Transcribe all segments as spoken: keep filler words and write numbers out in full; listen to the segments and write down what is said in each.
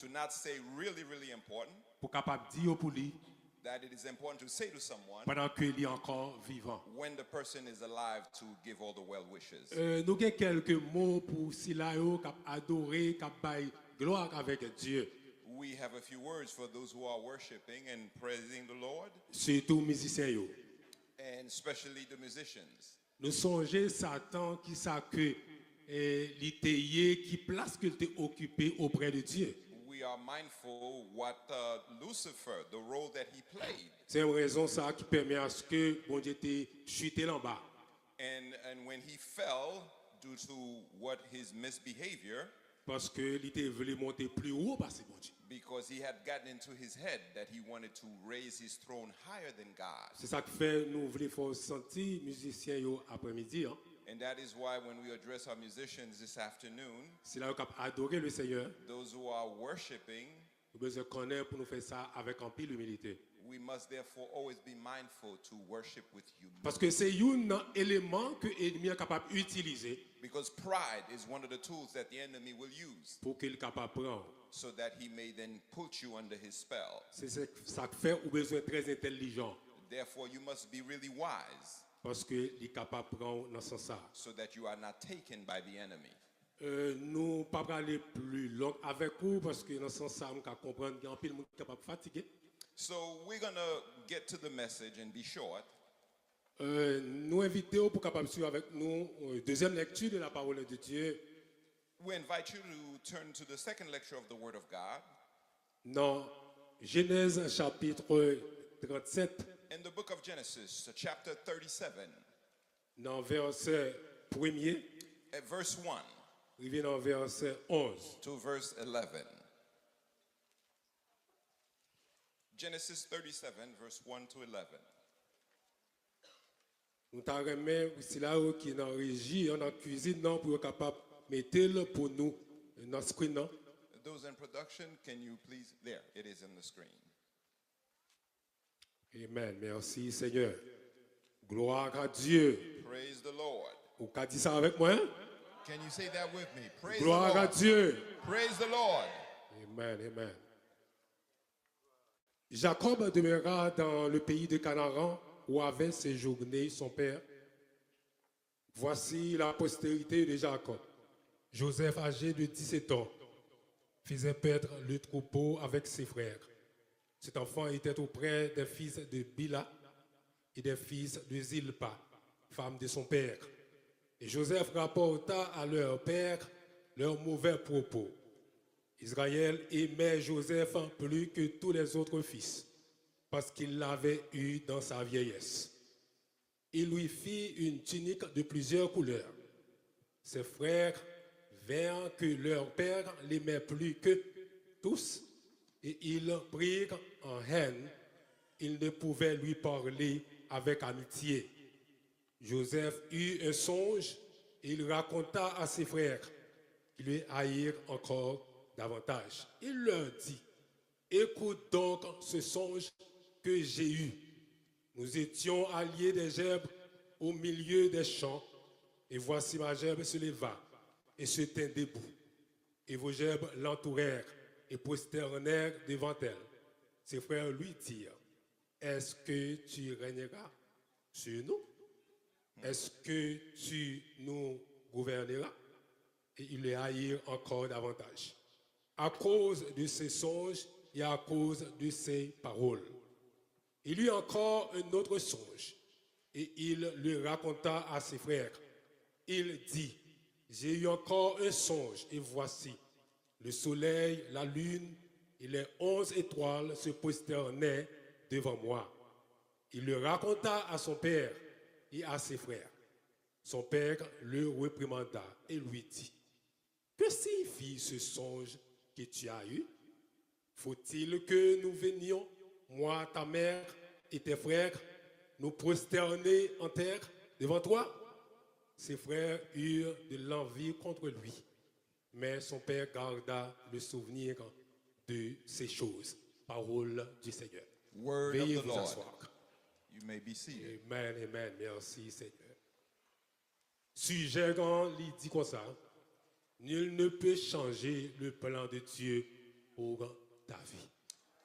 to not say really, really important, pou kapab di yo pou li that it is important to say to someone pandan ke li ankò vivan. When the person is alive to give all the well wishes. Euh, nou gen kèlke mo pou sila yo k ap adore, k ap bay glwa avèk Dye. We have a few words for those who are worshiping and praising the Lord, Sitou mizisyen yo. And especially the musicians. Nou sonje Satan, ki sa ke eh, li te ye, ki plas ke l te okipe oprè de Dye. We are mindful what uh, Lucifer, the role that he played. Se yon rezon sa ki pèmè aske Bondye te chite l anba. And, and when he fell due to what his misbehavior, Paske li te vle monte pli wo pase Bondye. Because he had gotten into his head that he wanted to raise his throne higher than God. Se sa k fè nou vle fè w santi mizisyen yo aprèmidi an. And that is why when we address our musicians this afternoon, Sila yo k ap adore le Seyè, those who are worshiping, nou bezwen konnen pou nou fè sa avèk anpil imilite. We must therefore always be mindful to worship with humility. Paske se youn nan eleman ke enmi an kapab itilize Because pride is one of the tools that the enemy will use pou ke l kapab pran w. So that he may then put you under his spell. Se se- sa k fè ou bezwen trè entèlijan. Therefore, you must be really wise Paske li kapab pran w nan sans sa. So that you are not taken by the enemy. Euh, nou pa prale pli long avèk ou paske nan sans sa m ka konprann gen anpil moun ki kapab fatige. So we're going to get to the message and be short. Euh, nou envite w pou kapab swiv avèk nou euh, dezyèm lekti de la parole de Dieu. We invite you to turn to the second lecture of the Word of God. Nan Genèse chapitre trente-sept. In the book of Genesis, chapter thirty-seven, Nan vèsè premye, at verse one rive nan vèsè onz. To verse eleven. Genesis thirty-seven, verse one to eleven. Nou ta renmen pou sila yo ki nan reji an, nan kwizin nan, pou yo kapab mete l pou nou nan screen nan. Those in production, can you please? There, it is in the screen. Amen. Merci, Seigneur. Gloire à Dieu. Praise the Lord. Ou ka di sa avèk mwen? Can you say that with me? Praise Gloire the à Lord. Dieu. Praise the Lord. Amen, amen. Jacob demeura dans le pays de Canaan où avait séjourné son père. Voici la postérité de Jacob. Joseph, âgé de dix-sept ans, faisait paître le troupeau avec ses frères. Cet enfant était auprès des fils de Bila et des fils de Zilpa, femme de son père. Et Joseph rapporta à leur père leurs mauvais propos. Israël aimait Joseph plus que tous les autres fils, parce qu'il l'avait eu dans sa vieillesse. Il lui fit une tunique de plusieurs couleurs. Ses frères virent que leur père l'aimait plus que tous, et ils prirent en haine. Ils ne pouvaient lui parler avec amitié. Joseph eut un songe et il raconta à ses frères, qui le haïrent encore davantage. Il leur dit, Écoute donc ce songe que j'ai eu. Nous étions à lier des gerbes au milieu des champs, et voici ma gerbe se leva et se tint debout. Et vos gerbes l'entourèrent et prosternèrent devant elle. Ses frères lui dirent, Est-ce que tu régneras sur nous? Est-ce que tu nous gouverneras? Et ils le haïrent encore davantage à cause de ses songes et à cause de ses paroles. Il eut encore un autre songe, et il le raconta à ses frères. Il dit, J'ai eu encore un songe, et voici, le soleil, la lune et les onze étoiles se prosternaient devant moi. Il le raconta à son père et à ses frères. Son père le réprimanda et lui dit, Que signifie ce songe que tu as eu? Faut-il que nous venions, moi, ta mère et tes frères, nous prosterner en terre devant toi? Ses frères eurent de l'envie contre lui, mais son père garda le souvenir de ces choses. Parole du Seigneur. Word Veuillez of the vous Lord. Asseoir. You may be seated. Amen, amen. Merci, Seigneur. Sijè an li di konsa, Nul ne peut changer le plan de Dieu pour ta vie.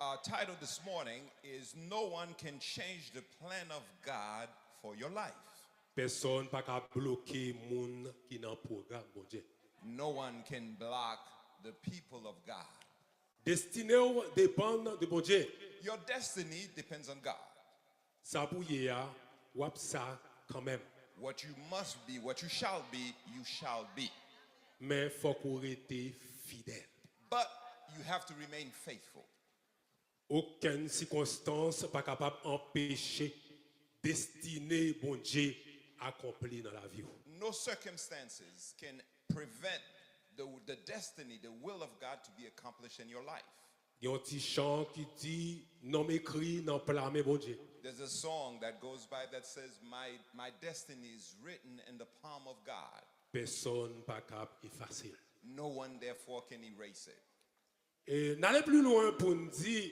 Our title this morning is No One Can Change the Plan of God for Your Life. Pèsonn pa ka bloke moun ki nan pwogram Bondye. No one can block the people of God. Destine w depann de Bondye. Your destiny depends on God. Sa pou ye a, w ap sa kanmenm. What you must be, what you shall be, you shall be. Men fòk ou rete fidèl. But you have to remain faithful. Okenn sikonstans pa kapab anpeche destine Bondye akonpli nan lavi w. No circumstances can prevent the, the destiny, the will of God to be accomplished in your life. Gen yon ti chan ki di, non m ekri nan pla men Bondye. There's a song that goes by that says, My, my destiny is written in the palm of God. Pèsonn pa kab efase l. No one, therefore, can erase it. E n ale pli lwen pou n di,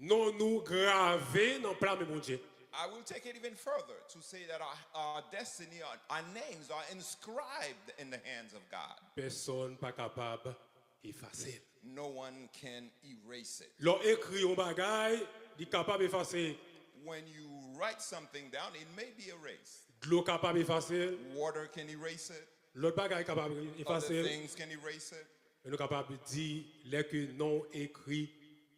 non nou grave nan pla men Bondye. I will take it even further to say that our, our destiny, our, our names are inscribed in the hands of God. Pèsonn pa kapab efase l. No one can erase it. Lè w ekri yon bagay, li kapab efase. When you write something down, it may be erased. Dlo kapab efase l. Water can erase it. Lòt bagay kapab efase Other l. Things can erase it. Men nou kapab di, lè ke non w ekri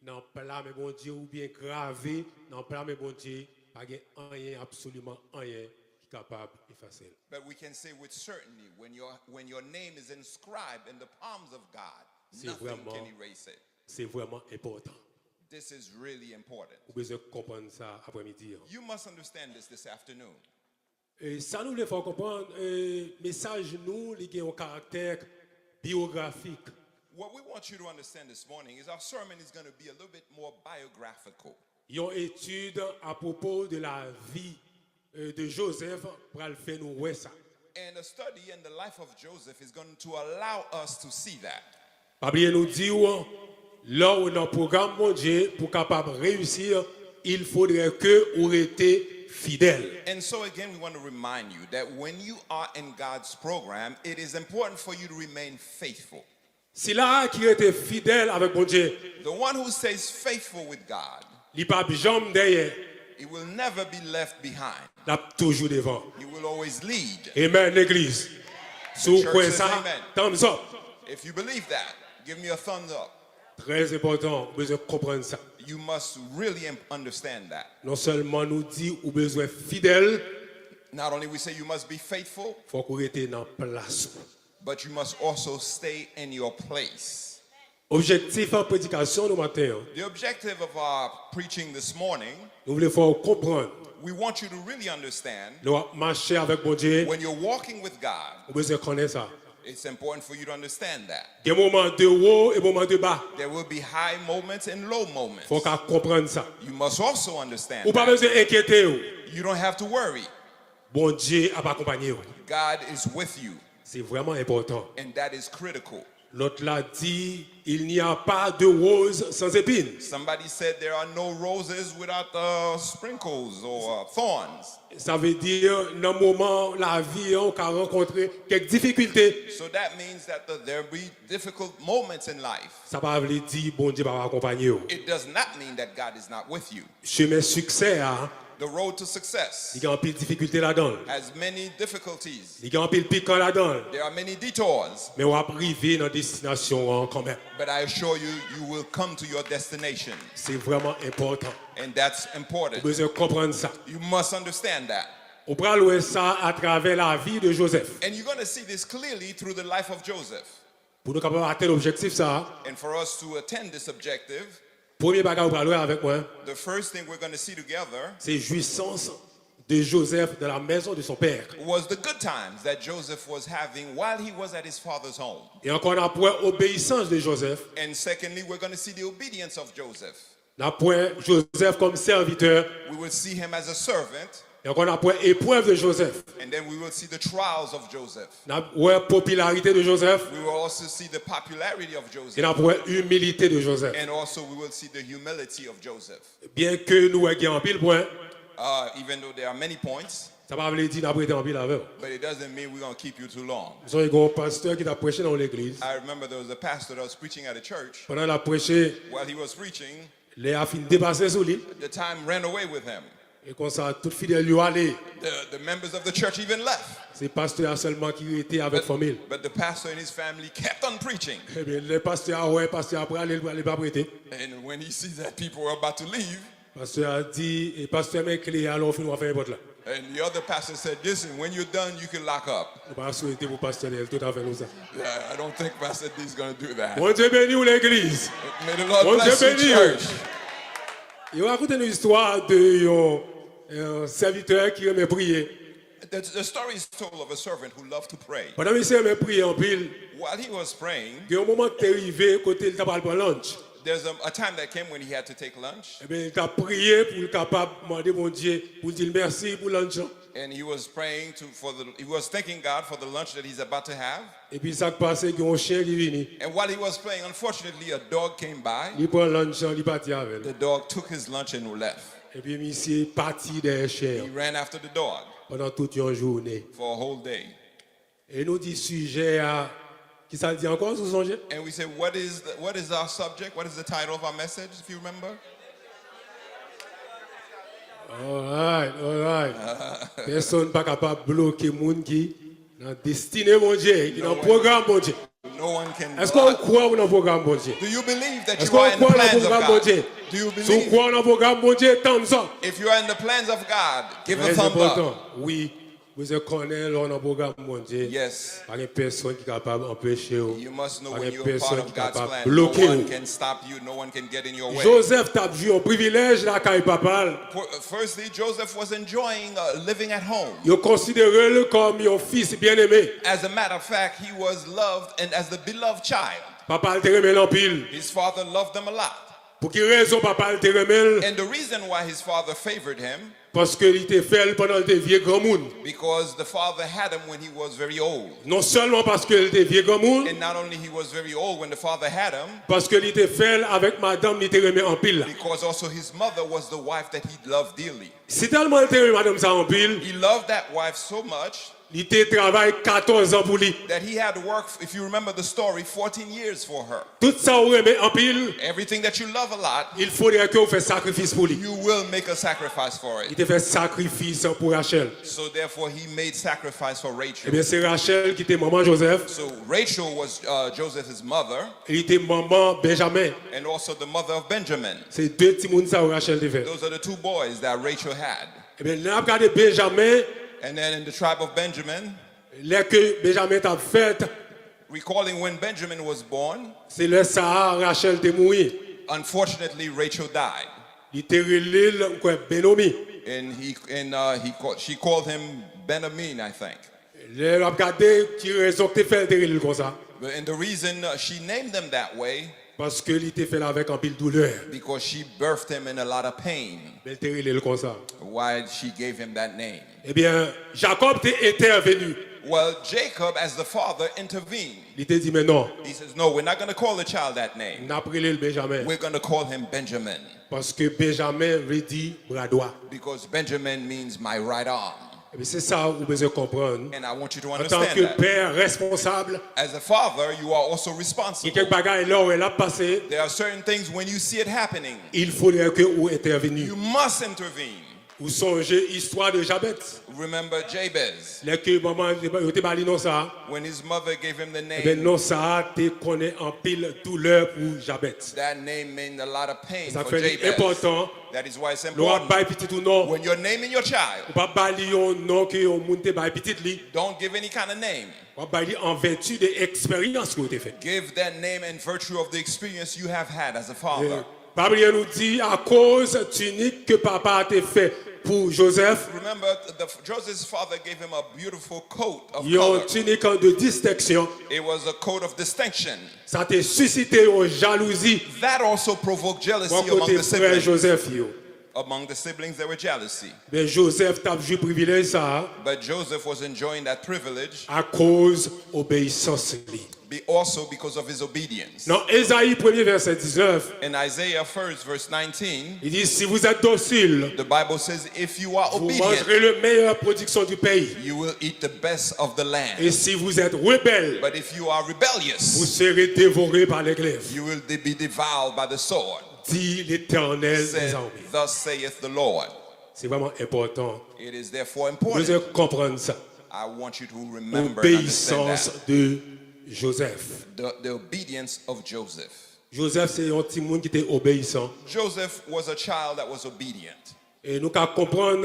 nan pla men Bondye oubyen grave nan pla men Bondye, pa gen anyen, absoliman anyen ki kapab efase l. But we can say with certainty, when your, when your name is inscribed in the palms of God, Se nothing vrèman, can erase it. Se vrèman enpòtan. This is really important. Ou bezwen konprann sa aprèmidi an. You must understand this this afternoon. E sa nou vle fè w konprann, e, mesaj nou, li gen yon karaktè biyografik. What we want you to understand this morning is our sermon is going to be a little bit more biographical. Yon etid apwopo de lavi, e, de Joseph pral fè nou wè sa. And a study in the life of Joseph is going to allow us to see that. Pa bliye nou di w, lè w nan pwogram Bondye, pou kapab reyisi, il faudrait que ou rete fidèl. And so, again, we want to remind you that when you are in God's program, it is important for you to remain faithful. Sila ki rete fidèl avèk Bondye, The one who stays faithful with God, li p ap janm dèyè, he will never be left behind. L ap toujou devan. He will always lead. Amen, legliz. Si w Church kwè says sa, amen. Thumbs up. If you believe that, give me a thumbs up. Trè enpòtan, ou bezwen konprann sa. You must really im- understand that. Non sèlman nou di ou bezwen fidèl, Not only we say you must be faithful, fòk ou rete nan plas ou. But you must also stay in your place. Objektif predikasyon nou maten an, The objective of our preaching this morning, nou vle fè w konprann, we want you to really understand lè w ap mache avèk Bondye, when you're walking with God, ou bezwen konnen sa. It's important for you to understand that. Gen moman de wo e moman de ba. There will be high moments and low moments. Fò w ka konprann sa. You must also understand Ou pa that. Bezwen enkyete w. You don't have to worry. Bondye ap akonpanye w. God is with you, Se vrèman enpòtan. And that is critical. Lòt la di, il n'y a pas de rose sans épines. Somebody said there are no roses without uh, sprinkles or uh, thorns. Sa vle di, nan moman lavi an, ou ka rankontre kèk difikilte. So that means that the, there be difficult moments in life. Sa pa vle di Bondye pa akonpanye w. It does not mean that God is not with you. Chemen siksè a, The road to success li gen anpil difikilte ladan l. Has many difficulties. Li gen anpil pikan ladan l. There are many detours. Men w ap rive nan destinasyon an kanmenm. But I assure you, you will come to your destination. Se vrèman enpòtan. And that's Ou important. Bezwen konprann sa. You must understand that. Ou pral wè sa atravè lavi de Joseph. And you're going to see this clearly through the life of Joseph. Pou nou kapab atenn objektif sa a, And for us to attain this objective, premye bagay ou pral wè avèk mwen, the first thing we're going to see together se jouissance de Joseph dans la maison de son père. Was the good times that Joseph was having while he was at his father's home. E ankò n ap wè obeyisans de Joseph. And secondly, we're going to see the obedience of Joseph. N ap wè Joseph kòm sèvitè. We will see him as a servant. E ankò n ap wè eprèv de Joseph. And then we will see the trials of Joseph. N ap wè popilarite de Joseph. We will also see the popularity of E Joseph. N ap wè imilite de Joseph. And also we will see the humility of Joseph. Byenke nou wè gen anpil pwen, Uh, even though there are many points, Sa pa vle di n ap rete anpil avè w. But it doesn't mean we're going to keep you too long. M sonje gen yon pastè ki t ap preche nan yon legliz. I remember there was a pastor that was preaching at a church. Pandan l ap preche, While he was preaching, lè a fin depase sou li. The time ran away with him. E konsa, tout fidèl yo ale. The, the members of the church even left. Se pastè a sèlman ki rete avèk fanmi l. But the pastor and his family kept on preaching. Ebyen, lè pastè a wè pastè a prale, l prale, l p ap rete. And when he sees that people are about to leave, Pastè a di, e pastè, men kle a, lè w fin w a fèmen pòt la. And the other pastor said, "Listen, when you're done, you can lock up." Nou pa swete pou pastè Daniel tout afè nou sa. Yeah, I don't think Pastor D is going to do that. Bondye beni w legliz. May the Lord Bondye bless you, beni w. Church. Yo rakonte nou istwa de yon, yon sèvitè ki renmen priye. The, the story is told of a servant who loved to pray. Pandan misye renmen priye anpil, While he was praying, gen yon moman ki te rive kote l ta pral pran lunch. There's a, a time that came when he had to take lunch. Ebyen, li t ap priye pou l kapab mande Bondye pou l di l mèsi pou lunch lan. And he was praying to for the he was thanking God for the lunch that he's about to have. Epi sa k pase, gen yon chen ki vini. And while he was praying, unfortunately, a dog came by. Li pran lunch lan, li pati avè l. The dog took his lunch and left. Epi misye pati dèyè chen He an ran after the dog pandan tout yon jounen. For a whole day. E nou di sijè a, ki sa l di ankò, si w sonje? And we say, "What is the, what is our subject? What is the title of our message?" If you remember. Alright, alright. Pèsonn pa kapab bloke moun ki nan destine Bondye, ki nan pwogram Bondye. No one can. Èske w kwè ou nan pwogram Bondye? Do you believe that Èske you are w in the kwè nan plans of pwogram God? Bondye? Do you Si w believe? Kwè nan pwogram Bondye, thumbs up. If you are in the plans of God, give a Trè thumbs up. enpòtan. Wi, ou bezwen konnen lè w nan pwogram Bondye. Yes. Pa gen pèsonn ki kapab anpeche w. You must know Pa when gen you're a part pèsonn of ki God's kapab plan. No bloke one w. Can stop you. No one can get in your way. Joseph t ap jwi yon privilèj lakay papa l. For- Firstly, Joseph was enjoying uh, living at home. Yo konsidere l kòm yon fis byeneme. As a matter of fact, he was loved and as the beloved child. Papa l te renmen l anpil. His father loved them a lot. Pou ki rezon papa l te renmen l? And the reason why his father favored him, Paske li te fè l pandan l te vye granmoun. Because the father had him when he was very old. Non sèlman paske l te vye granmoun, And not only he was very old when the father had him, paske li te fè l avèk madanm li te renmen anpil la. Because also his mother was the wife that he loved dearly. Si tèlman l te renmen madanm sa anpil, He loved that wife so much li te travay katòz an pou li. That he had to work, if you remember the story, fourteen years for her. Tout sa ou renmen anpil, Everything that you love a lot, il faudrait ke ou fè sakrifis pou li. You will make a sacrifice for Li it. Te fè sakrifis pou Rachel. So therefore, he made sacrifice for Rachel. Ebyen, se Rachel ki te manman Joseph. So Rachel was uh, Joseph's mother Li te manman Benjamin. And also the mother of Benjamin. Se de timoun sa yo Rachel te fè. Those are the two boys that Rachel had. Ebyen, lè n ap gade Benjamin, And then in the tribe of Benjamin, lè ke Benjamin t ap fèt, recalling when Benjamin was born, se lè sa a Rachel te mouri. Unfortunately, Rachel died. Li te rele l, m kwè, Benomi. And he and uh, he called, she called him Benjamin, I think. Lè w ap gade ki rezon k te fè l te rele l konsa. And the reason uh, she named him that way, Paske li te fè l avèk anpil doulè. Because she birthed him in a lot of pain. Men l te rele l konsa. Why she gave him that name? Ebyen, Jacob te entèveni. Well, Jacob, as the father, intervened. Li te di, men non. He says, "No, we're not going to call the child that name. N ap rele l Benjamin. We're going to call him Benjamin." Paske Benjamin vle di bra dwa. Because Benjamin means my right arm. Epi se sa ou bezwen konprann. And I want you to Antan understand ke that. Pè responsab, As a father, you are also gen responsible. Kèk bagay lè w wè l ap pase, There are certain things when you see it happening, il faudrait que ou entèveni. You must intervene. Ou sonje istwa de Jabèt. Remember Jabez. Lè ke manman yo te ba li non sa a, When his mother gave him the ebyen name, non sa a te konnen anpil doulè pou Jabèt. That name meant a lot of pain Sa for fè li Jabez. Enpòtan, That is why it's lè w ap important. Bay pitit ou non, When you're naming your child, ou pa bay li yon non ke yon moun te bay pitit li. Don't give any kind of name. W ap bay li an vèti de eksperyans ke w te fè. Give that name in virtue of the experience you have had as a father. Pa bliye nou di, akoz tinik ke papa a te fè pou Joseph, Remember, the, Joseph's father gave him a beautiful coat of yon color. Tinik de distenksyon, It was a coat of distinction. Sa te sisite yon jalouzi That also provoked jealousy bò among kote the frè siblings. Joseph yo. Among the siblings, there were jealousy. Men Joseph t ap jwi privilèj sa a But Joseph was enjoying that privilege akoz obeyisans li. be also because of his obedience. Nan Ezayi premye vèsè diznèf, In Isaiah first, verse nineteen, li di, "Si vous êtes docile, the Bible says, "If you are vous obedient, mangerez le meilleur production du pays. You will eat the best of the land. Et si vous êtes rebelles, But if you are vous rebellious, serez dévorés par les glaives," You will de- be devoured by the sword, dit l'Éternel des armées. Said, "Thus saith the Lord." Se vrèman enpòtan. It is therefore important. Bezwen konprann sa. I want you to remember and understand that. Obéissance de Joseph. The, the obedience of Joseph. Joseph se yon timoun ki te obeyisan. Joseph was a child that was obedient. E nou ka konprann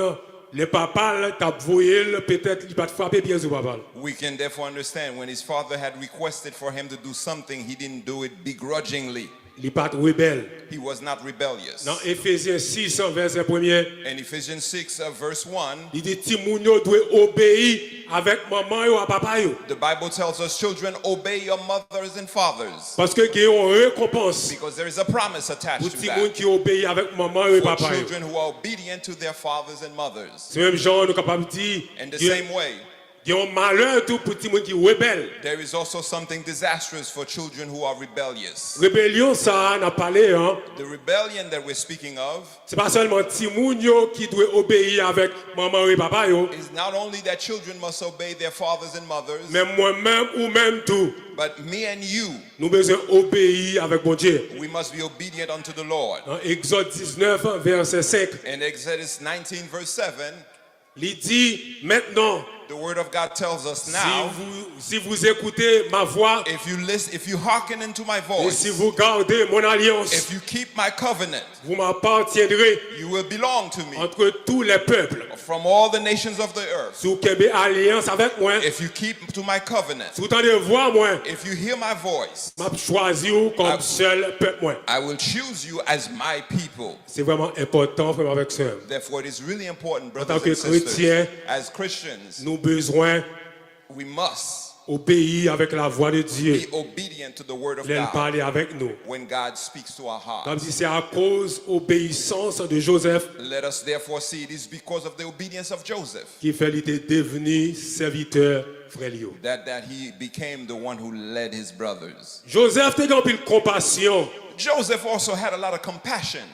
lè papa l t ap voye l, petèt li pa t frape pye sou papa l. We can therefore understand when his father had requested for him to do something, he didn't do it begrudgingly. Li pa t rebèl. He was not rebellious. Nan Efezyen sis, vèsè premye, In Ephesians six, uh, verse one, li di timoun yo dwe obeyi avèk manman yo a papa yo. The Bible tells us, "Children, obey your mothers and fathers, Paske gen yon rekonpans because there is a promise attached pou to timoun that ki obeyi avèk manman yo e for papa yo. Children who are obedient to their fathers and mothers." Se menm jan nou kapab di, In the gen, same way, gen yon malè tou pou timoun ki rebèl. There is also something disastrous for children who are rebellious. Rebelyon sa a n ap pale an, The rebellion that we're speaking of se pa sèlman timoun yo ki dwe obeyi avèk manman yo e papa yo, is not only that children must obey their fathers and mothers, men mwen menm ou menm tou, but me and you, nou bezwen obeyi avèk Bondye. We must be obedient unto the Lord. Nan Egzòd diznèf, vèsè senk, In Exodus nineteen, verse seven, li di, "Maintenant, the word of God tells us si now, vous, si vous écoutez ma voix, if you listen, if you hearken unto my et voice, si vous gardez mon alliance, if you keep my covenant, vous m'appartiendrez you will belong to me entre tous les peuples. From all the nations of the earth. Si w kenbe alyans avèk mwen, If you keep to my covenant, si w tande vwa mwen, if you hear my voice, m ap chwazi w kòm I, sèl pèp mwen." I will choose you as my people." Se vrèman enpòtan, frè m avèk sè m. Therefore, it is really important, brothers and sisters, an tan ke kretyen, as Christians, nou bezwen we must obeyi avèk lavwa de Dye be obedient to the word of God lè l pale avèk nou. When God speaks to our hearts. Kòm si se akoz obeyisans de Joseph Let us therefore see it is because of the obedience of Joseph ki fè li te devni sèvitè frè l yo. That, that he became the one who led his brothers. Joseph te gen anpil konpasyon. Joseph also had a lot of compassion.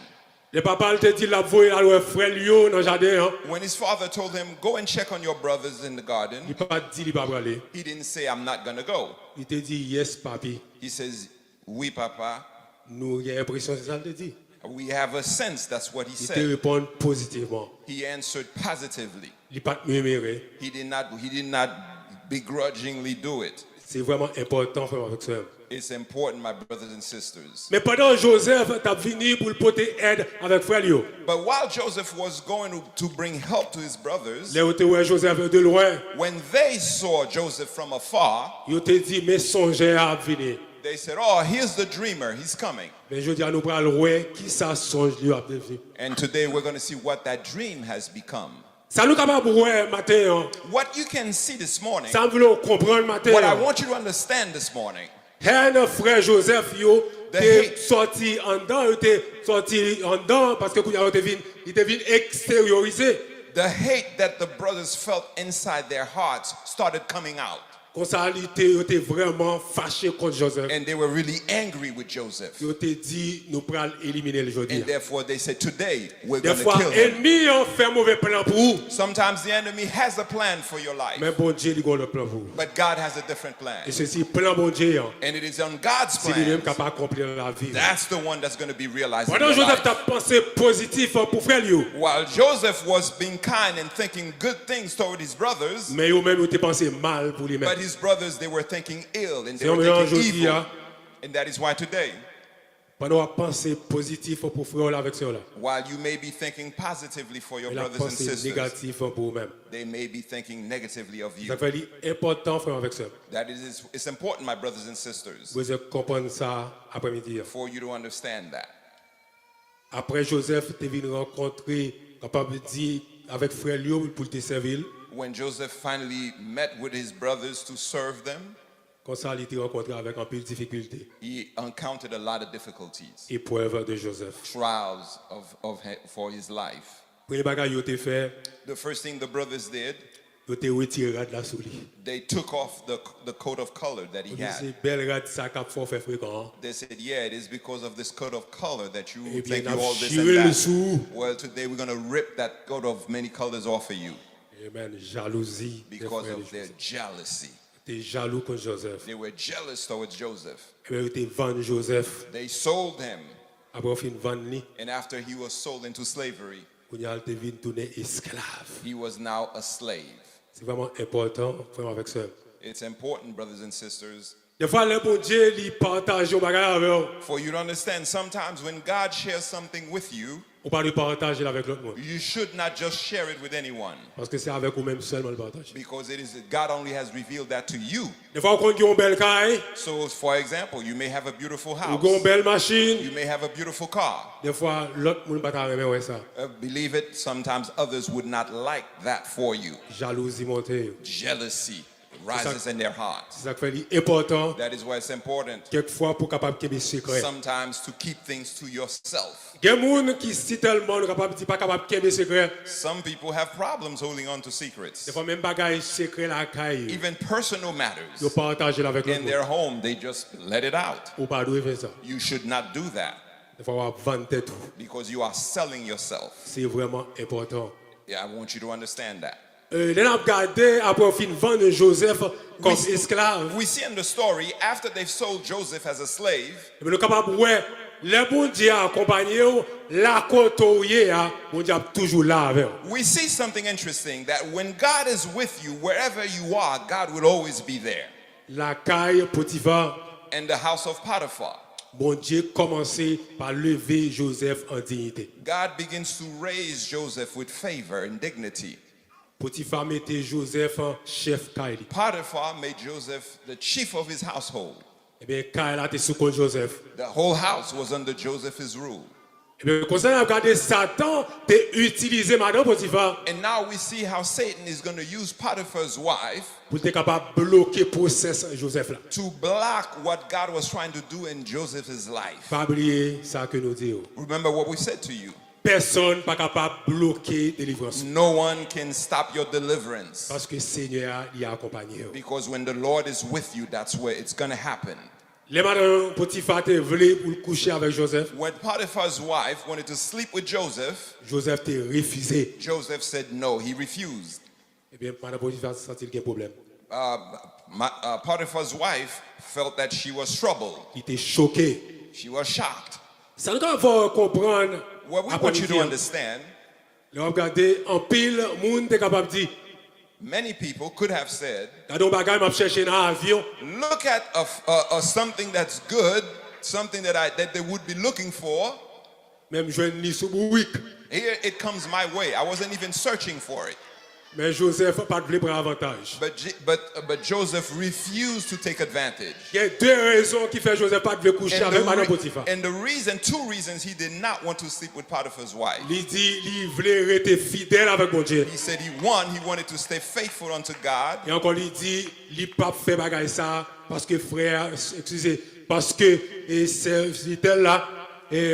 Lè papa l te di l ap voye l al wè frè l yo nan jaden an, When his father told him, "Go and check on your brothers in the garden," li pa t di li pa prale. He didn't say, "I'm not gonna go." Li te di, "Yes, papi." He says, "Oui, papa." Nou gen enpresyon se sa l te di. We have a sense that's what he said. Li te reponn pozitivman. He answered positively. Li pa t mimire. He did not, he did not begrudgingly do it. Se vrèman enpòtan, frè m avèk sè m. It's important, my brothers and sisters. Men pandan Joseph t ap vini pou l pote èd avèk frè l yo, But while Joseph was going to, to bring help to his brothers, lè yo te wè Joseph de lwen, when they saw Joseph from afar, yo te di, "Men sonjè a ap vini." They said, "Oh, here's the dreamer. He's coming." Men jodi a, nou pral wè kisa sonj li yo ap devni. And today we're gonna see what that dream has become. Sa nou kapab wè maten an, What you can see this morning, sa m vle w konprann maten an, what I want you to understand this morning, hèn frè Joseph yo te sòti anndan, yo te sòti anndan, paske kounye a yo te vin, li te vin eksteryorize. The hate that the brothers felt inside their hearts started coming out. Konsa, li te, yo te vrèman fache kont Joseph. And they were really angry with Joseph. Yo te di, "Nou pral elimine l jodi a." And therefore they said, "Today, we're gonna kill him." Dèfwa, ènmi an fè move plan pou ou. Sometimes the enemy has a plan for your life. Men Bondye, li gen yon lòt plan pou ou. But God has a different plan. E se si plan Bondye an, And it is on God's plans. Si li menm k ap akonpli nan lavi w. That's the one that's gonna be realized in your life. Pandan Joseph t ap panse pozitif pou frè l yo, While Joseph was being kind and thinking good things toward his brothers, men yo menm, yo te panse mal pou li menm. But his brothers, they were thinking ill and they were thinking evil. Se yon jan jodi a, And that is why today, pandan w ap panse pozitif pou frè w la avèk sè w la, while you may be thinking positively for your brothers and sisters, men l ap panse negatif pou ou menm. They may be thinking negatively of you. Sa fè li enpòtan, frè m avèk sè m, That is, it's important, my brothers and sisters, w bezwen konprann sa aprèmidi a, for you to understand that. Apre Joseph te vin rankontre, kapab di, avèk frè l yo pou l te sèvi l, When Joseph finally met with his brothers to serve them, konsa li te rankontre avèk anpil difikilte. He encountered a lot of difficulties. Eprèv de Joseph. Trials of, of he-, for his life. Premye bagay yo te fè, The first thing the brothers did, Yo te retire rad la sou li. They took off the, the coat of color that he Yo di had. Se bèl rad sa k ap fè w fè frekan an. They said, "Yeah, it is because of this coat of color that you Ebyen, think n you ap all this chire and l that." sou ou. Well, today we're going to rip that coat of many colors off of you Amen. Jalouzi. because frè of de their Joseph. Jealousy. Te jalou kont Joseph. They were jealous towards Joseph. Ebyen, yo te vann Joseph. They sold him, Apre yo fin vann li, and after he was sold into slavery, kounye a l te vin tounen esklav. He was now a slave. Se vrèman enpòtan, frè m avèk sè m. It's important, brothers and sisters, Defwa, lè Bondye li pataje yon bagay avè w, for you to understand. Sometimes when God shares something with you, ou pa dwe pataje l avèk lòt moun. You should not just share it with anyone, Paske se avèk ou menm sèlman l pataje. Because it is God only has revealed that to you. Defwa, ou konn gen yon bèl kay, So, for example, you may have a beautiful ou gen yon house, bèl machin. You may have a beautiful car. Defwa, lòt moun pa ta renmen wè sa. Uh, believe it, sometimes others would not like that for you. Jalouzi monte yo. Jealousy rises in their hearts. Se sa k fè li enpòtan. That is why it's important Kèk fwa pou w kapab kenbe sekrè. Sometimes to keep things to yourself. Gen moun ki si tèlman nou kapab di pa kapab kenbe sekrè. Some people have problems holding on to secrets. Defwa menm bagay sekrè lakay yo. Even personal matters Yo pataje l avèk lòt in their moun. Home, they just let it out. Ou pa dwe fè sa. You should not do that Defwa w ap vann tèt ou. Because you are selling yourself. Se vrèman enpòtan. Yeah, I want you to understand that. Eh, lè n ap gade, apre yo fin vann Joseph kòm esklav, We see in the story, after they've sold Joseph as a slave, epi nou kapab wè, lè Bondye akonpanye w, la kote w ye a, Bondye ap toujou la avè w. We see something interesting, that when God is with you, wherever you are, God will always be there. Lakay Potifa, In the house of Potiphar, Bondye kòmanse pa leve Joseph an diyite. God begins to raise Joseph with favor and dignity. Potifa mete Joseph chèf kay li. Potiphar made Joseph the chief of his household. Ebyen, kay la te sou kont Joseph. The whole house was under Joseph's rule. Ebyen, konsa n ap gade Satan te itilize madan Potifa And now we see how Satan is going to use Potiphar's wife pou l te kapab bloke pwosès Joseph la. To block what God was trying to do in Joseph's life. Pa bliye sa ke nou di yo. Remember what we said to you. Pèsonn pa kapab bloke delivrans ou. No one can stop your deliverance. Paske Senyè a li akonpanye w. Because when the Lord is with you, that's where it's going to happen. Lè madan Potifa te vle pou l kouche avèk Joseph, When Potiphar's wife wanted to sleep with Joseph, Joseph te refize. Joseph said no, he refused. Ebyen, madan Potifa santi l gen pwoblèm. Um, my, uh, Potiphar's wife felt that she was troubled. Li te choke. She was shocked. Sa nou ka fè w konprann What we want you to apremidi an. Understand, Lè w ap gade, anpil moun te kapab di, many people could have said, gade yon bagay m ap chèche nan avyon. Look at a, a, a something that's good, something that, I, that they would be looking for. Men m jwenn li sou bourik. Here it comes my way. I wasn't even searching for it. Men Joseph pa t vle pran avantaj. But, Je- but, but Joseph refused to take advantage. Gen de rezon ki fè Joseph pa t vle kouche And avèk the, madan re- Potifa. and the reason, two reasons he did not want to sleep with Potiphar's wife. Li di li vle rete fidèl avèk Bondye. He said he, one, he wanted to stay faithful unto God. E ankò li di li p ap fè bagay sa paske frè, eskize, paske e sèvitè l la, e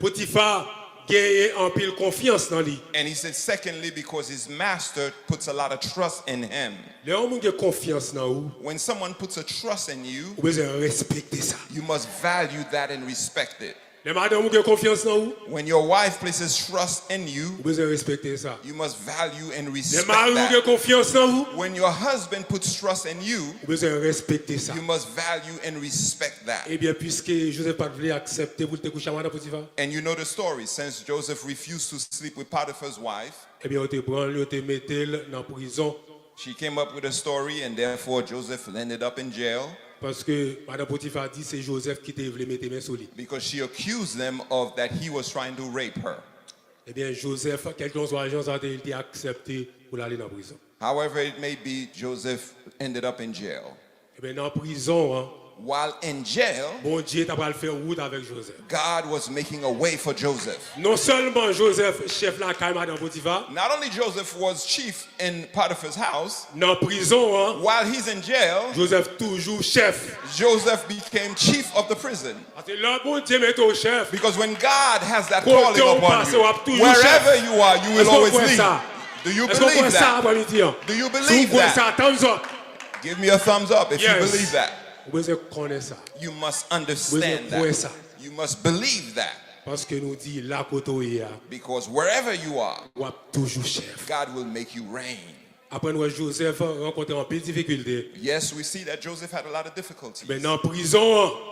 Potifa genyen anpil konfyans nan li. And he said, secondly, because his master puts a lot of trust in him. Lè yon moun gen konfyans nan ou, When someone puts a trust in you, ou bezwen respekte sa. You must value that and respect it. Lè madanm ou gen konfyans nan ou, When your wife places trust in you, ou bezwen respekte sa. You must value and Lè respect mari ou gen that. Konfyans nan ou, When your husband puts trust in you, ou bezwen respekte sa. You must value and respect that. Ebyen, piske Joseph pa t vle aksepte pou l te kouche ak madanm Potifa, And you know the story. Since Joseph refused to sleep with Potiphar's wife, ebyen, yo te pran l, yo te mete l nan prizon. She came up with a story, and therefore Joseph ended up in jail. Paske madanm Potifa di se Joseph ki te vle mete men sou li. Because she accused them of that he was trying to rape her. Ebyen, Joseph, kèlkeswa jan sa te ye, li te aksepte pou l ale nan prizon. However it may be, Joseph ended up in jail. Ebyen, nan prizon an, While in jail, Bondye ta pral fè wout avèk Joseph. God was making a way for Joseph. Non sèlman Joseph chèf lakay madanm Potifa, Not only Joseph was chief in Potiphar's house, nan prizon an, while he's in jail, Joseph toujou chèf. Joseph became chief of the prison. Paske lè Bondye mete w chèf, Because when God has that kote calling w upon pase, w ap you, toujou chèf. Wherever you are, you will Èske w always kwè lead. Sa? Do you Èske w kwè believe sa, that? apre midi an? Do you Si w believe kwè sa, that? thumbs up. Give me a thumbs up if you Yes. believe that. Ou bezwen konnen sa. You must Ou bezwen understand kwè sa. That. You must believe that. Paske nou di la kote w ye a, Because wherever you are, w ap toujou chèf. God will make you reign. Apre nou wè Joseph rankontre anpil difikilte. Yes, we see that Joseph had a lot of difficulties. Men nan prizon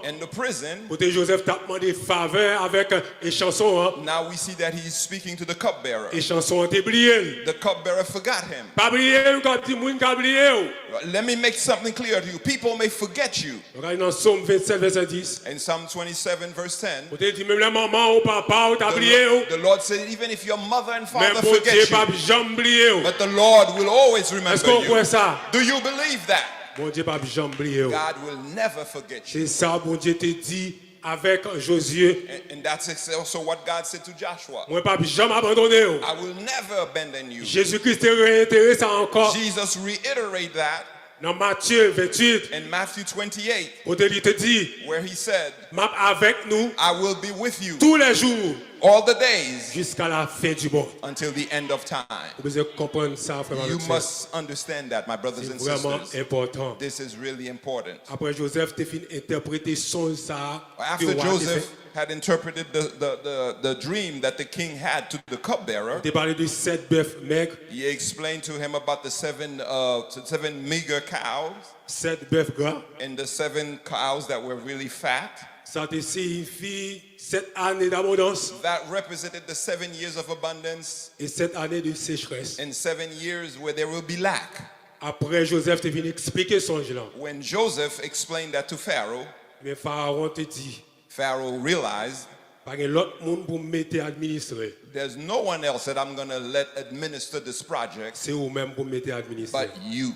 an, In the prison, kote Joseph t ap mande favè avèk e chanson an, now we see that he's speaking to the cupbearer. E chanson an te bliye l. The cupbearer forgot him. Pa bliye m, k ap di moun ka bliye w. Let me make something clear to you. People may forget you. Nou gade nan Sòm vennsèt, vèsè dis. In Psalm twenty-seven, verse ten, Kote l di, menm lè manman w, papa w ta bliye w, the, the Lord said, even if your mother and men father Bondye forget p ap you, janm bliye w. But the Lord will always remember Èske w kwè you. Sa? Do you believe that? Bondye p ap janm bliye w. God will never forget you. Se sa Bondye te di avèk Jozye. And, and that's ex- also what God said to Joshua. Mwen p ap janm abandone w. I will never abandon you. Jezi Kris te reyitire sa ankò Jesus reiterated that nan Matye venntuit, in Matthew twenty-eight, kote li te di, where he said, M ap avèk nou I will be with you tou lè jou all the days jiska la fen di mond. Until the end of time. Ou bezwen konprann sa, frè m You avèk sè. Must understand that, my brothers Se and vrèman sisters. Enpòtan. This is really important. Apre Joseph te fin entèprete sonj sa a ke After wa te fè, Joseph had interpreted the, the, the, the dream that the king had to the cupbearer, te pale de sèt bèf mèg, he explained to him about the seven, uh, seven meager cows sèt bèf gra. And the seven cows that were really fat. Sa te siyifi sèt ane d'abondans That represented the seven years of abundance e sèt ane de sechrès. And seven years where there will be lack. Apre Joseph te vin eksplike sonj lan, When Joseph explained that to Pharaoh, men Farawon te di, Pharaoh realized, Pa gen lòt moun pou m mete administre. There's no one else that I'm going to let administer this project Se ou menm pou m mete administre. But you.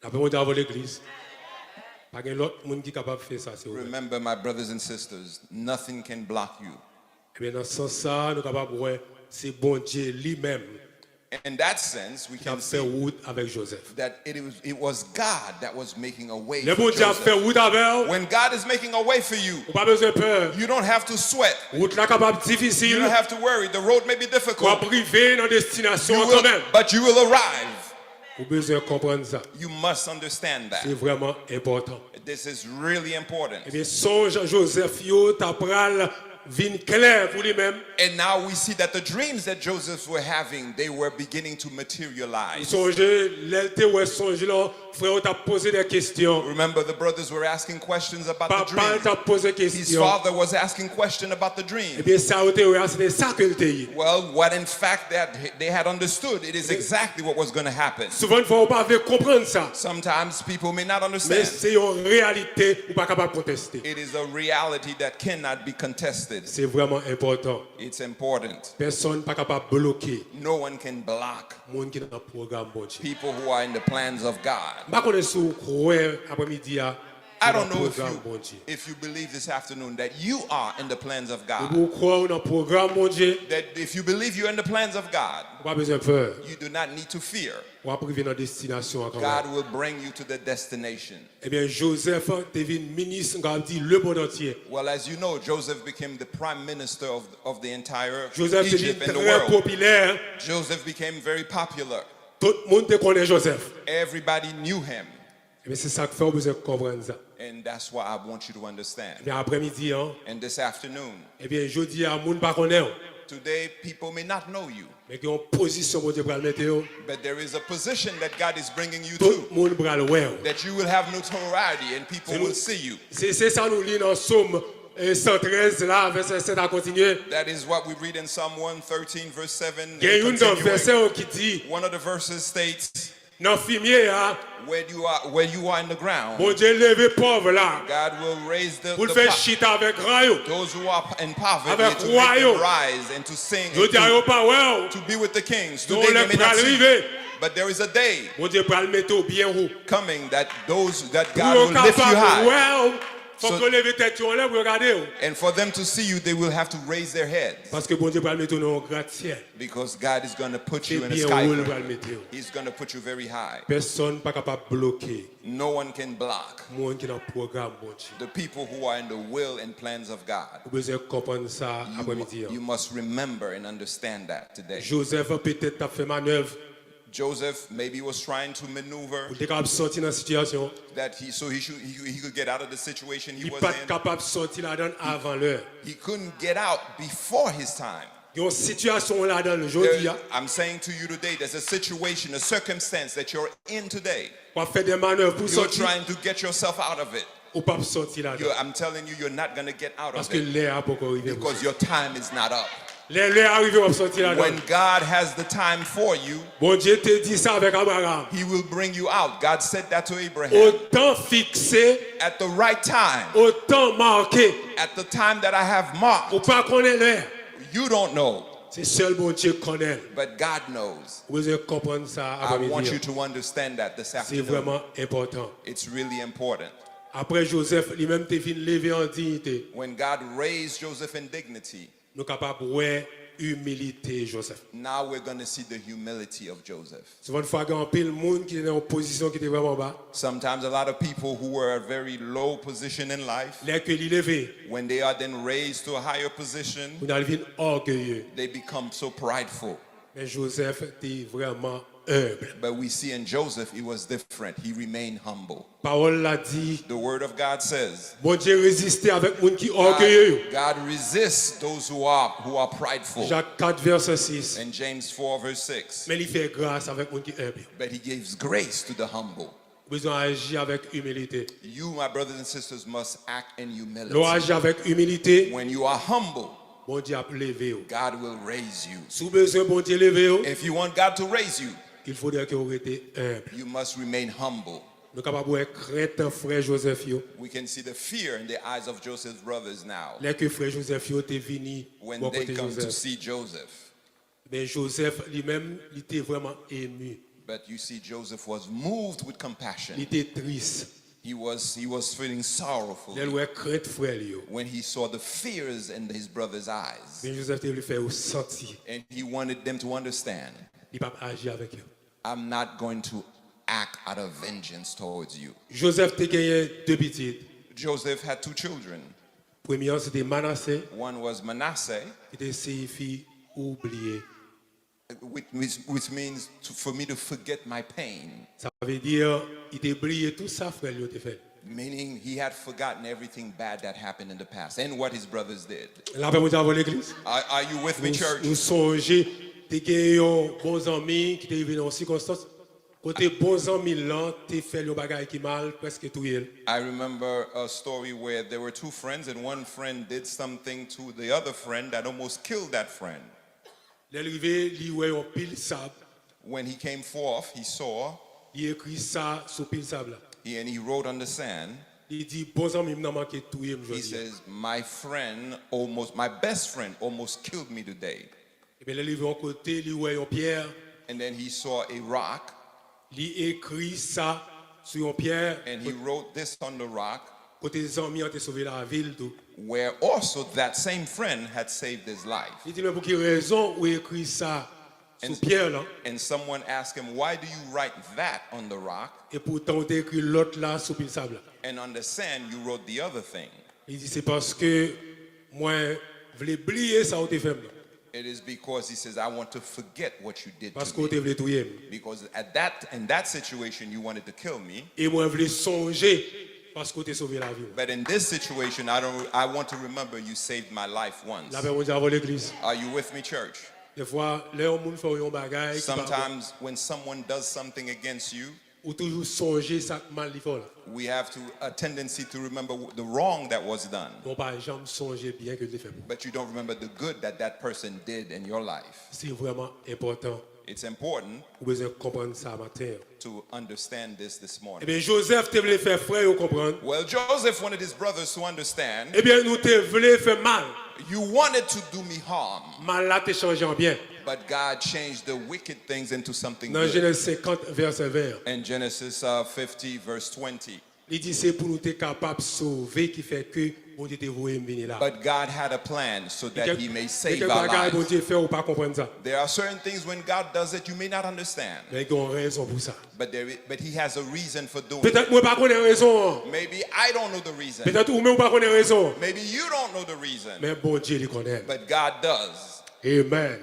Lapè Bondye avè w, legliz. Pa gen lòt moun ki kapab fè sa, se ou menm. Remember, my brothers and sisters, nothing can block you. Ebyen, nan sans sa a, nou kapab wè se Bondye li menm In that sense, we ki t ap can fè see wout avèk Joseph. That it was, it was God that was making a way Lè for Bondye ap fè Joseph. Wout avè w, When God is making a way for you, ou pa bezwen pè. You don't have to sweat. Wout la kapab You difisil. Don't have to worry. The road may be W ap difficult. Rive nan destinasyon an kanmenm. But you will arrive. Ou bezwen konprann sa. You must understand that. Se vrèman enpòtan. This is really important. Ebyen, sonj Joseph yo ta pral vin klè pou li menm. And now we see that the dreams that Joseph were having, they were beginning to Ou materialize. Sonje, lè l te wè sonj lan, frè yo t ap poze de kesyon. Remember, the brothers were asking questions about the Papa l dream. t ap poze His kesyon. Father was asking question about the dream. Ebyen, sa yo te wè a, se te sa ke l te ye. Well, what in fact that they had understood, it is exactly what was going to happen. Souvan fwa, ou pa vle konprann sa. Sometimes people may not Men understand. Se yon reyalite ou pa kapab konteste. It is a reality that cannot be contested. Se vrèman enpòtan. It's important. Pèsonn pa kapab bloke No one can block moun ki nan pwogram Bondye. People who are in the plans of God. M pa konnen si w kwè aprèmidi a I ou don't nan know if pwogram you, Bondye. If you believe this afternoon that you are in the plans of Epi God. Ou kwè ou nan pwogram Bondye, That if you believe you're in the plans of God, ou pa bezwen pè. You do not need to fear. W ap rive nan destinasyon an kanmenm. God will bring you to the destination. Ebyen, Joseph te vin minis, m kapab di, lemonn antye. Well, as you know, Joseph became the prime minister of, of the entire Joseph te vin Egypt and the trè world. Popilè. Joseph became very popular. Tout moun te konnen Joseph. Everybody knew him. Ebyen, se sa k fè w bezwen konprann sa. And that's why I want you to understand. Ebyen, aprèmidi an, And this afternoon, ebyen, jodi a, moun pa konnen w. Today, people may not know you. Men gen yon pozisyon Bondye pral mete w. But there is a position that God is bringing you Tout to. Moun pral wè w. That you will have notoriety and people Se will nou- see you. Se se sa nou li nan Sòm eh, san trèz la, vèsè sèt a kontinye. That is what we read in Psalm one thirteen, verse seven. Gen And youn nan continuing. Vèsè yo ki di, One of the verses states, nan fimye a, where you are, where you are in the ground, Bondye leve pòv la God will raise the, pou l the fè po- chita avèk rèy yo. Those who are in poverty Avèk to wa make yo. Them rise and to sing and Jodi a yo to, pa wè w. To be with the kings. Yon Today lè they may pral not see rive. You. But there is a day. Bondye pral mete w byen wo. Coming that those that Pou yo God will lift you kapab high. Wè w. Fòk yo leve tèt yo anlè pou yo gade w. And for them to see you, they will have to raise their heads. Paske Bondye pral mete w nan yon gratsyèl. Because God is going to put Se you in a byen sky wo l pral frame. Mete w. He's going to put you very high. Pèsonn pa kapab bloke No one can block moun ki nan pwogram Bondye. The people who are in the will and plans of God. Ou bezwen konprann sa aprèmidi You an. must remember and understand that today. Joseph petèt t ap fè manèv Joseph maybe was trying to maneuver pou l te kapab sòti nan sitiyasyon. That he so he should he, he could get out of the situation he Li was pa t in. Kapab sòti ladan l avan lè. He couldn't get out before his time. Yon sitiyasyon w ladan l jodi There- a. I'm saying to you today, there's a situation, a circumstance that you're in today. W ap fè de manèv pou You're sòti. Trying to get yourself out of it. Ou p ap sòti ladan. You're, I'm telling you, you're not going to get out of Paske it lè a poko rive pou because sòti. Your time is not up. Lè lè a rive w ap sòti ladan. When God has the time for you, Bondye te di sa avèk Abraham. He will bring you out. God said that to Abraham. Otan fikse, At the right time, otan make. At the time that I have marked, Ou pa konnen lè. You don't know, Se sèl Bondye k konnen l. But God knows. Ou bezwen konprann sa I want you aprèmidi an. To understand that this Se afternoon. Vrèman enpòtan. It's really important. Aprè Joseph li menm te vin leve an diyite. When God raised Joseph in dignity, Nou kapab wè imilite Joseph. Now we're going to see the humility of Joseph. Souvan fwa gen anpil moun ki te nan yon pozisyon ki te vrèman ba. Sometimes a lot of people who were a very low position in life, Lè ke li leve, when they are then raised to a higher position, kounye a li vin ògeye. They become so prideful. Men Joseph te vrèman enb. But we see in Joseph, it was different. He remained humble. Pawòl la di, The word of God says, Bondye reziste avèk moun ki ògeye yo. God, God resists those who are who are prideful. Jak kat vèsè sis. In James four verse six. Men li fè gras avèk moun ki enb yo. But he gives grace to the humble. Ou bezwen aji avèk imilite. You, my brothers and sisters, must act in humility. Lè w aji avèk imilite, When you are humble, Bondye ap leve w. God will raise you. Si w bezwen Bondye leve w, If you want God to raise you, il faudrait que w rete enb. You must remain humble. Nou kapab wè krent frè Joseph yo. We can see the fear in the eyes of Joseph's brothers now. Lè ke frè Joseph yo te vini When bò they kote come to Joseph. See Joseph. Men Joseph li menm, li te vrèman emu. But you see, Joseph was moved with Li compassion. Te tris. He was, he was feeling sorrowful Lè l wè krent frè l yo. When he saw the fears in his brother's eyes. Men Joseph te vle fè yo santi. And he wanted them to understand, Li p ap aji avèk yo. I'm not going to act out of vengeance towards you. Joseph te genyen de pitit. Joseph had two children. Premye an se te Manase. One was Manasseh. Ki te siyifi oubliye. Which, which, which means to, for me to forget my pain. Sa vle di, li te bliye tout sa frè l yo te fè l. Meaning he had forgotten everything bad that happened in the past and what his brothers did. Lapè Bondye avè w legliz. Are, are you with me, church? Nou sonje, te gen yon bon zanmi ki te rive nan yon sikonstans kote bon zanmi l lan te fè l yon bagay ki mal, prèske touye l. I remember a story where there were two friends and one friend did something to the other friend that almost killed that friend. Lè l rive, li wè yon pil sab. When he came forth, he saw, Li ekri sa sou pil sab la. he, and he wrote on the sand, Li di, bon zanmi m nan manke touye m he jodi a. Says, my friend almost, my best friend almost killed me today. Ebyen, lè l rive yon kote, li wè yon pyè. And then he saw a rock. Li ekri sa sou yon pyè. And he wrote this on the rock, Kote zanmi an te sove lavi l tou. Where also that same friend had saved his life. Li di, men pou ki rezon ou ekri sa sou pyè lan? And someone asked him, why do you write that on the rock? Epoutan ou te ekri lòt la sou pil sab la. And on the sand, you wrote the other thing. Li di, se paske mwen vle bliye sa ou te fè m nan. It is because he says, I want to forget what you did Paske to ou te me. Vle touye m. Because at that, in that situation, you wanted to kill me. E mwen vle sonje paske ou te sove lavi m. But in this situation, I don't. I want to remember you saved my life once. Lapè Bondye avè w legliz. Are you with me, church? Defwa, lè yon moun fè w yon bagay ki pa bon, Sometimes when someone does something against you, ou toujou sonje sa k mal li fè w la. We have to, a tendency to remember the wrong that was done, Men w pa janm sonje byen ke l te fè pou ou. But you don't remember the good that that person did in your life. Se vrèman enpòtan. It's important Ou bezwen konprann sa maten an. To understand this this morning. Ebyen, Joseph te vle fè frè yo konprann. Well, Joseph wanted his brothers to understand. Ebyen, nou te vle fè mal. You wanted to do me harm. Mal la te chanje an byen. But God changed the wicked things into something Nan good. Jenèz senkant, vèsè ven an. In Genesis uh, fifty, verse twenty. Li di se pou nou te kapab sove ki fè ke Bondye te voye m vini la. But God had a plan so that He may Gen save kèk our bagay lives. Bondye fè ou pa konprann sa. There are certain things when God does it, you may not understand. Men gen yon rezon pou sa. But, there, but He has a reason for doing Petèt it. Mwen pa konnen rezon an. Maybe I don't know the reason. Petèt ou menm ou pa konnen rezon an. Maybe you don't know the reason. Men Bondye li konnen. But God does. Amen.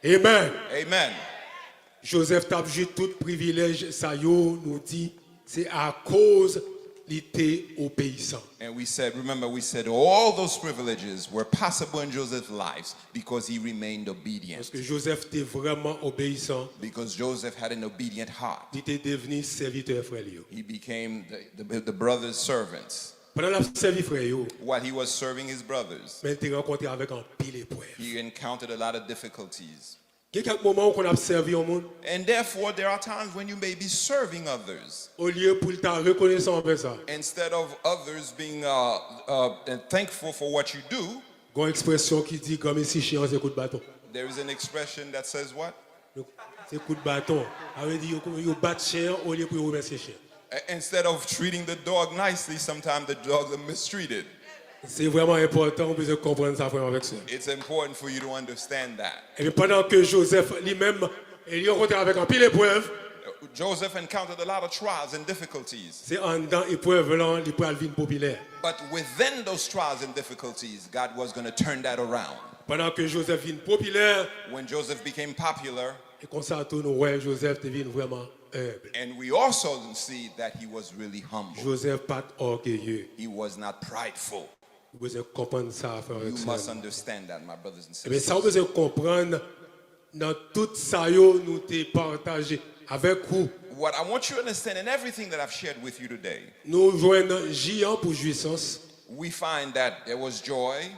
Amen. Amen. Joseph t ap jwi tout privilèj sa yo, nou di se akoz li te obeyisan. And we said, remember, we said all those privileges were possible in Joseph's lives because he remained obedient. Paske Joseph te vrèman obeyisan. Because Joseph had an obedient heart. Li te devni sèvitè frè li yo. He became the, the, the brother's servants. Pandan l ap sèvi frè yo, While he was serving his brothers, men l te rankontre avèk anpil eprèv. he encountered a lot of difficulties. Gen kèk moman ou konn ap sèvi yon moun, And therefore, there are times when you may be serving others. Olye pou l ta rekonesan anvè sa, Instead of others being uh, uh, and thankful for what you do, gen yon ekspresyon ki di granmesi chen an se kout baton. There is an expression that says what? Se kout baton. Sa vle di yo, yo bat chen an olye pou yo remèsye chen. A- Instead of treating the dog nicely, sometimes the dog is mistreated. Se vrèman enpòtan, ou bezwen konprann sa, frè m avèk sè. It's important for you to understand that. Epi pandan ke Joseph li menm, li rankontre avèk anpil eprèv, Joseph encountered a lot of trials and difficulties. Se anndan eprèv lan li pral vin popilè. But within those trials and difficulties, God was going to turn that around. Pandan ke Joseph vin popilè, When Joseph became popular, e konsa tou nou wè Joseph te vin vrèman enb. And we also see that he was really humble. Joseph pa t ògeye. He was not prideful. Ou bezwen konprann sa, frè m avèk sè m. You must understand that, my brothers and Ebyen, sa ou sisters. Bezwen konprann nan tout sa yo nou te pataje avèk ou. What I want you to understand in everything that I've shared with you today, Nou jwenn J an pou jwisans. We find that there was joy.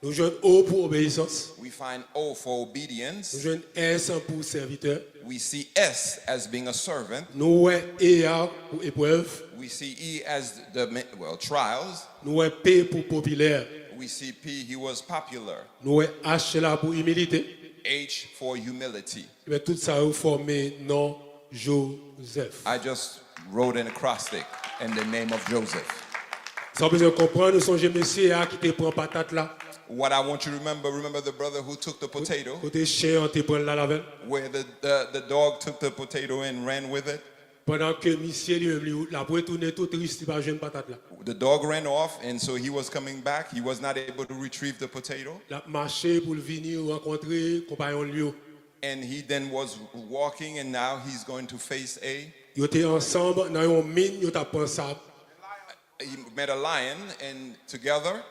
Nou jwenn O pou obeyisans. We find O for Nou obedience. Jwenn S pou sèvitè. We see S as being a servant. Nou wè E a pou eprèv. We see E as the, well, trials. Nou wè P pou popilè. We see P, he was popular. Nou wè H la pou imilite. H for humility. Ebyen, tout sa yo fòme non Joseph. I just wrote an acrostic in the name of Joseph. Sa w bezwen konprann, ou sonje mesye a ki te pran patat la. What I want you to remember, remember the brother who took the potato, Kote chen an te pran l la avè l. Where the, the, the dog took the potato and ran with it. Pandan ke misye li menm li l ap retounen tou tris, li pa jwenn patat la. The dog ran off, and so he was coming back. He was not able to retrieve the potato. L ap mache pou l vini rankontre konpayon l yo. And he then was walking, and now he's going to face a. Yo te ansanm nan yon min, yo t ap pran sab. He met a lion, and together,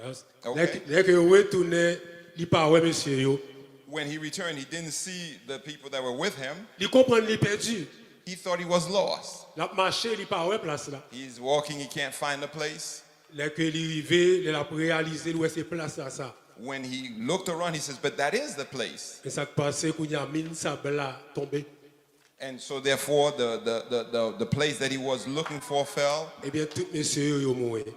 Yes. Okay. Lè ke, lè ke yo retounen, li pa wè mesye yo. When he returned, he didn't see the people that were with him. Li konprann li pèdi. He thought he was lost. L ap mache, li pa wè plas la. He's walking, he can't find the place. Lè ke li rive, lè l ap reyalize, li wè se plas la sa. When he looked around, he says, "But that is the place." E sa k pase, kounye a min sab la tonbe. And so, therefore, the, the, the, the, the place that he was looking for fell, Ebyen, tout mesye yo, yo mouri.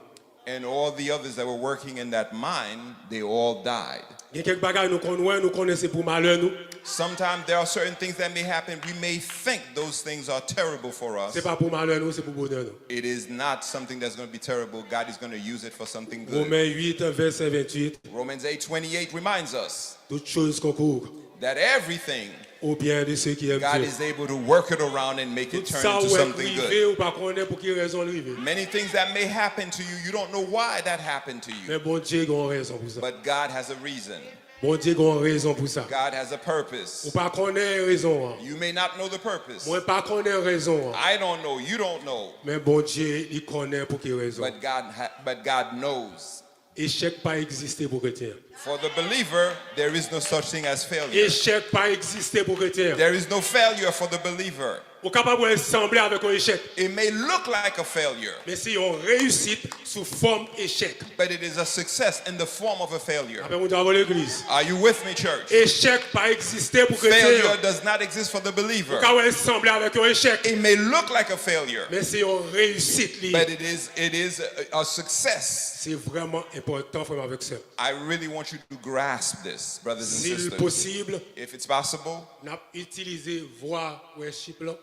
And all the others that were working in that mine, they all died. Gen kèk bagay nou konn wè, nou konnen se pou malè nou. Sometimes there are certain things that may happen. We may think those things are terrible for us. Se pa pou malè nou, se pou bonè nou. It is not something that's going to be terrible. God is going to use it for something good. Women uit, vèsè venntuit. Romans eight twenty-eight reminds us Toutes choses concourent that everything, au bien de ceux qui aiment God Dieu. Is able to work it around and make it Tout turn sa into ou wè k something rive, good. Ou pa konnen pou ki rezon l rive. Many things that may happen to you, you don't know why that happened to you. Men Bondye gen yon rezon pou sa. But God has a reason. Bondye gen yon rezon pou sa. God has a purpose. Ou pa konnen rezon an. You may not know the purpose. Mwen pa konnen rezon an. I don't know. You don't know. Men Bondye, li konnen pou ki rezon. But God, ha- but God knows. Echèk pa egziste pou kretyen. For the believer, there is no such thing as failure. Echèk pa egziste pou kretyen. There is no failure for the believer. Ou kapab wè l sanble avèk yon echèk. It may look like a failure, Men se yon reyisit sou fòm echèk. But it is a success in the form of a failure. Apre moun ta legliz. Are you with me, church? Echèk pa egziste pou Failure kretyen. Does not exist for the believer. Ou ka wè l sanble avèk yon echèk. It may look like a failure, Men se yon reyisit li. But it is, it is a, a success. Se vrèman enpòtan, frè m avèk sè m. I really want you to grasp this, brothers and Si l sisters. Posib, If it's possible, n ap itilize vwa worship lan.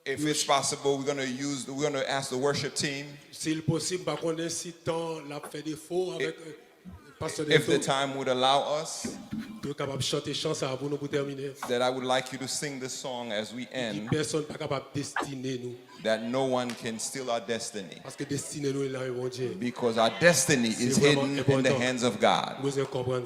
If it's possible, we're going to use, we're going to ask the worship team Si l posib, m pa konnen si tan l ap fè defo avèk euh, pastè if the Delto, time would allow us, yo kapab chante chan sa a pou nou pou tèmine. that I would like you to sing this song as we Ki end, pèsonn pa kapab destine nou. that no one can steal our destiny. Paske destine nou li nan men Bondye. Because our destiny is C'est vraiment hidden in the important. Hands of God. Ou bezwen konprann